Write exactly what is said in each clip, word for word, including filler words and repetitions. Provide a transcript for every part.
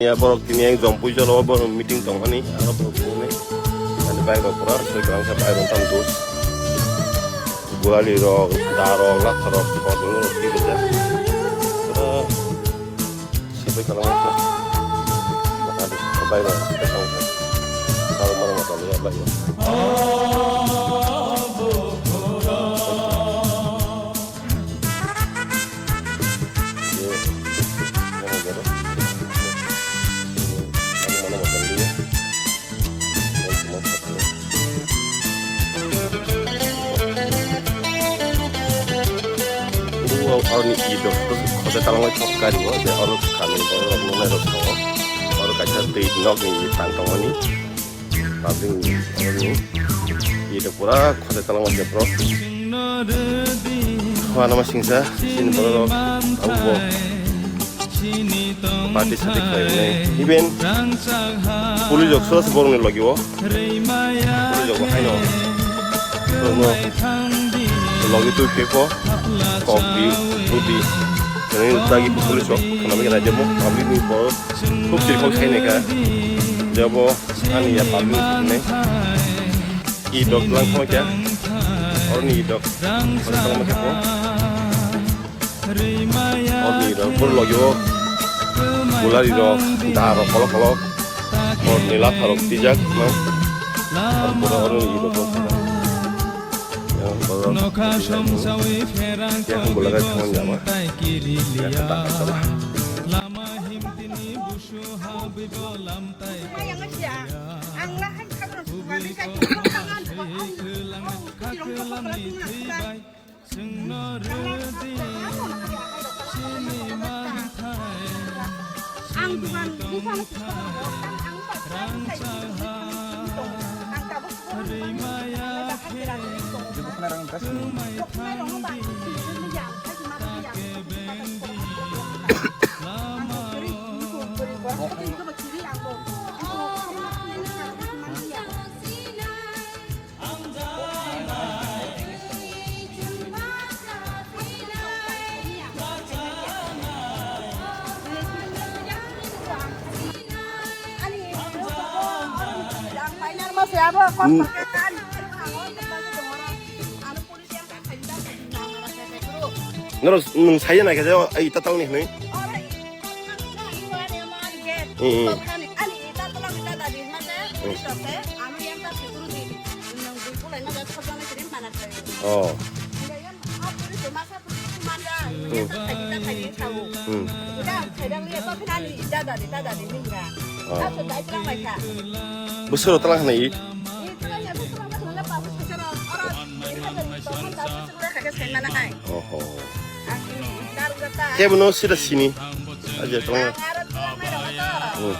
Ya, borok tini yang jom pujo lo, borok meeting tongmani, aro borok tini. Ani bike rok pura, soi kalang sa bike rok tam dus. Gulali rok, da rok, latha rok, borok rok, tini ja. Pura, soi kalang sa. Mata dus, bike rok, soi kalang sa. Sal mara mata liya, bike rok. Aroni i dok khota talangwi thok kari o, je oro kami borok nungnai rok tongo. Oro kaisa twi nok ni tang tongmani. Public ni, oro ni, ito pura khode talang wajak bro. Khwana ma singsa, sini borok rok, abo bo. Party sati khlai nai. Even police rok soros borok ni logi o. Police rok bo haino. Borok no logi twi phi pho. Kok di, budi. Ini lagi police rok, kena mikir aja mo, public ni borok. Khub chirkhok sai nai kha. Jabo ani ya public hinwi. I dok lang khama kya. Orni i dok. Orni khama kya ko. Orni i dok. Bor logi o. Gulari rok. Da rok kolok kolok. Orni latha rok tijak mang. Or pura orni i dok. Ya, boro. Nokham sawi pherang ya, bulaga tong khama jama. Tai kiri liya. Ya, kata, kata. Lama himtini busu habibo lamtai. Ang dukan bukan ang Noro nung saya na kaya ai tatal ni hni. Hmm, hmm. Oh. Hmm. Oh. Busur talang hni. Oho. Kebo no sida sini. Aja tong. Hmm.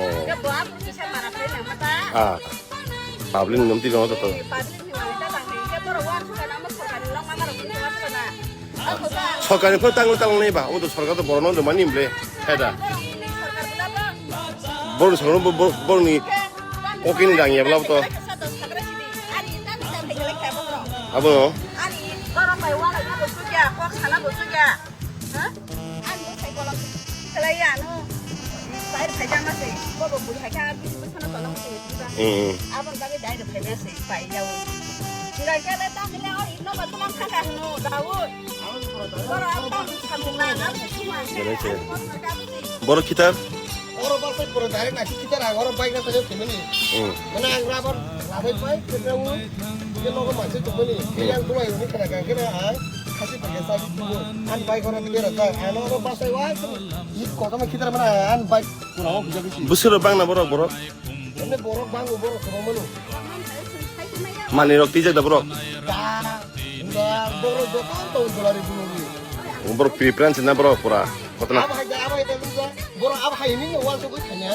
Oh. Ah. Public nom ti jono to. Sorkar ni pho tangwi tang nai ba, omo to sorkar to borok no rwmani ble, hai da. Borok ni sorkar bo, bo-, borok ni pocket ni rang ya bla to. Abo no. Hmm. Belai se. Borok khitar? Oro bus bai pura direct nai khitar ang oro bike rok thangwi thumani. Hmm. Mane ang rubber labai pai khitar o. Ke logo manse thumani. Hmm. Yang duai roni khana ka khe ang khasi pakai sa. Ang bike oro tiket rok ang oro bus bai wa. Ni kotoma khitar mana ang bike pura o khija bisi. Busur bang na borok borok? Ene borok bango, borok kwbangma no. Manwi rok twijak da borok? Da, da, borok joto tong dulari dulari. Borok preference na borok pura. Kotona? Abo hai da, abo hai da, borok abo hai ni wansugwi thangya.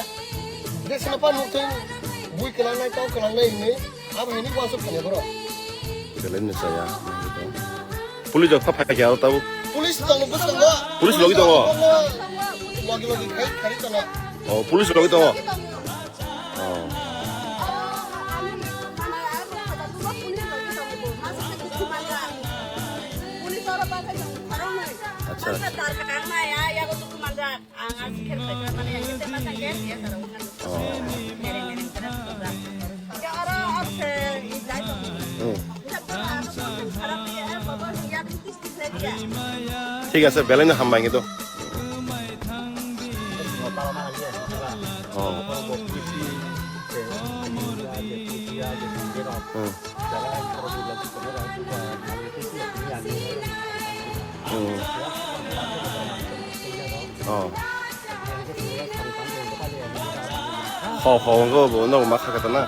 Desna pa nukthai bui kwlangnai, tau kwlangnai hinwi. Abo hini wansuk phanya borok. Belai ni saya. Police rok pha phai kha aro tabuk. Police tongo bwskango. Police logi tongo? Logi logi khai khari tongo. Oh, police logi tongo. Oh. Acha. Oh. Hmm. Thik ase, belai no hambai khe to. Oh. Hmm. Hmm. Oh. Ho, ho, wngkha bo, no, ma kha kata na.